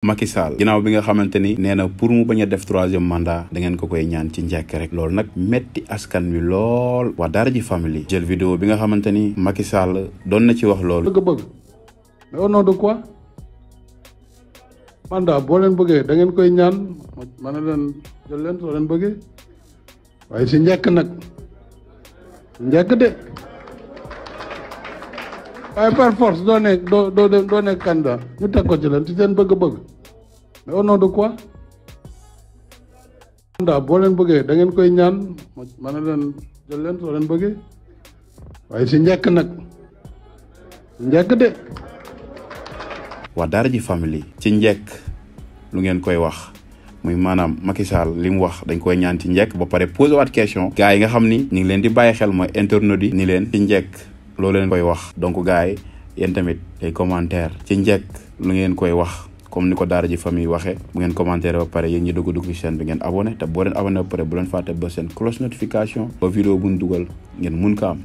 Macky Sall ginnaaw bi nga xamante ni nee na pour mu bañ a def 3e mandat da ngeen ko koy ñaan ci njëkk rek loolu nag metti askan wi lool waa Daara J Family jël vidéo bi nga xamante ni Macky Sall doon na ci wax loolu. bëgg mais au nom de quoi mandat boo leen bëggee da ngeen koy ñaan ma ne leen jël leen soo leen bëggee waaye si njëkk nag njëkk de waaye par force doo nekk candidat ñu teg ko ci leen ci seen bëgg-bëgg mais au nom de quoi mandat boo leen bëggee da ngeen koy ñaan ma ne leen jël leen soo leen bëggee waaye si njëkk nag njëkk de waa Daara J Family ci njëkk lu ngeen koy wax muy maanaam Macky Sall li mu wax dañ koy ñaan ci njëkk ba pare posé waat question gars yi nga xam ni ñu ngi leen di bàyyi xel mooy internautes yi ni leen ci njëkk loolu leen koy wax donc gars yi yéen tamit ay commentaire ci njëkk lu ngeen koy wax comme ni ko Daara J Family waxee bu ngeen commentaire ba pare yéen ñi dugg ci chaîne bi ngeen abonné te boo leen abonné ba pare bu leen fàtte ba seen cloche notification ba vidéo bu ñu dugal ngeen mun ko am